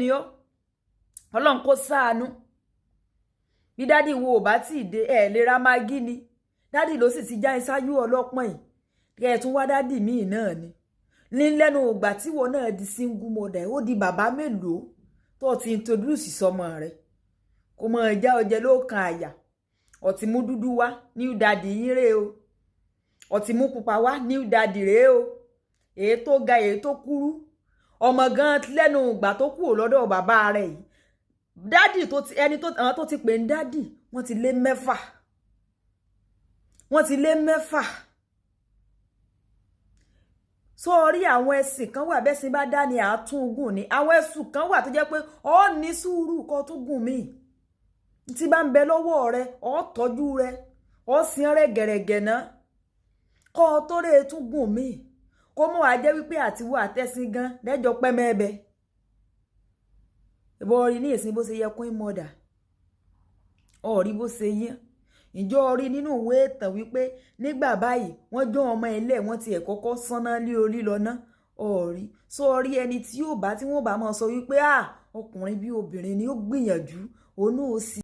Ni ọ́, Ọlọ́run kó ṣàánú. Bí daddy wo ò bá tí ì dé, ẹ̀ lè ra Maggi ni. Daddy ló sì ti já iṣáájú ọlọ́pọ̀n yìí, kẹ́ ẹ̀ tún wá daddy míì náà ni. Ní lẹ́nu ìgbà tí wo náà di single mother, ó di bàbá mélòó tó ti introduce sọmọ rẹ̀ kó mọ ẹja ọjẹ ló kan àyà. Ọtí mú dúdú wá, new daddy yín rèé o. Ọtí mú pupa wá, new daddy rèé o. Èyí tó ga, èyí tó kúrú, ọmọ gan lẹ́nu ìgbà tó kúrò lọ́dọ̀ bàbá rẹ̀ yìí, daddy tó ti ẹni tó àwọn tó ti pè ní daddy, wọ́n ti lé 6, wọ́n ti lé 6. Sórí àwọn ẹ̀sìn kan wà, bẹ́sìn bá dá ní àtúngùn ni. Àwọn ẹ̀sùn kan wà tó jẹ́ pé ọ ní sùúrù kó tó gùn míì tí bá ń bẹ lọ́wọ́ rẹ, ọ tọ́jú rẹ, ọ sin rẹ gẹ̀rẹ̀gẹ̀ ná kọ́ ọ tó rè tún gùn míì, kó mọ̀ wá jẹ́ wípé àtiwọ́ àtẹ̀sìn gan lẹ́jọ́ pẹ́ mẹ́ẹ̀bẹ́. Ìbọn orí ní ìsìn bó ṣe yẹ queen mother, ọ̀rí bó ṣe yẹ. Ìjọ orí nínú ìwé ìtàn wípé nígbà báyìí wọ́n jó ọmọ ilé wọn ti ẹ̀ kọ́kọ́ sánná lé orí lọ ná. Ọ̀rí sọ rí ẹni tí yóò bá tí wọ́n bá máa sọ wípé, ah, ọkùnrin bí obìnrin ni, ó gbìyànjú òun náà ó sì.